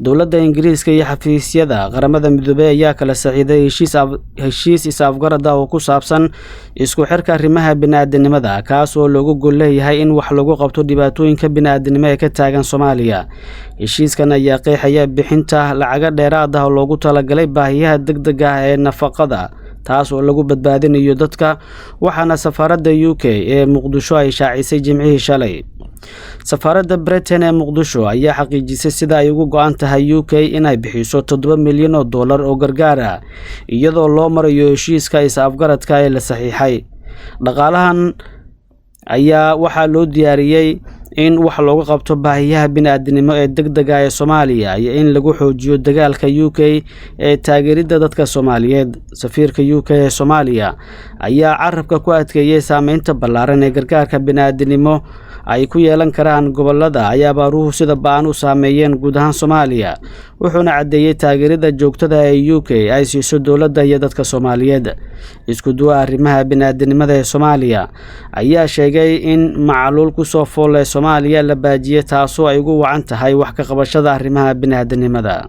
Dowladda Ingiriiska iyo xafiisyada Qaramada Midoobey ayaa kala saxiixday heshiis is-afgarad ah oo ku saabsan isku xirka arrimaha bini'aadanimada, kaas oo loogu gol leeyahay in wax lagu qabto dhibaatooyinka bini'aadanimo ee ka taagan Soomaaliya. Heshiiskan ayaa qeexaya bixinta lacago dheeraad ah oo loogu talagalay baahiyaha degdega ah ee nafaqada, taas oo lagu badbaadinayo dadka, waxaana safaaradda UK ee Muqdisho ay shaacisay Jimcihii shalay. Safaaradda Britain ee Muqdisho ayaa xaqiijisay sida ay ugu go'an tahay UK inay bixiso $7 milyan oo gargaar ah, iyadoo loo marayo heshiiska is-afgaradka ee la saxiixay. Dhaqaalahan ayaa waxaa loo diyaariyey in wax looga qabto baahiyaha bini'aadanimo ee degdega ee Soomaaliya iyo in lagu xoojiyo dagaalka UK ee taageeridda dadka Soomaaliyeed. Safiirka UK ee Soomaaliya ayaa carabka ku adkeeyey saameynta ballaaran ee gargaarka bini'aadanimo ay ku yeelan karaan gobolada ay abaaruhu sida ba'an u saameeyeen guud ahaan Soomaaliya, wuxuuna caddeeyey taageerida joogtada ee UK ay siiso dowladda iyo dadka Soomaaliyeed. Isku duwa arrimaha bini'aadanimada ee Soomaaliya ayaa sheegay in macaluul kusoo fool ee Soomaaliya la baajiyey, taasoo ay ugu wacan tahay wax ka qabashada arrimaha bini'aadanimada.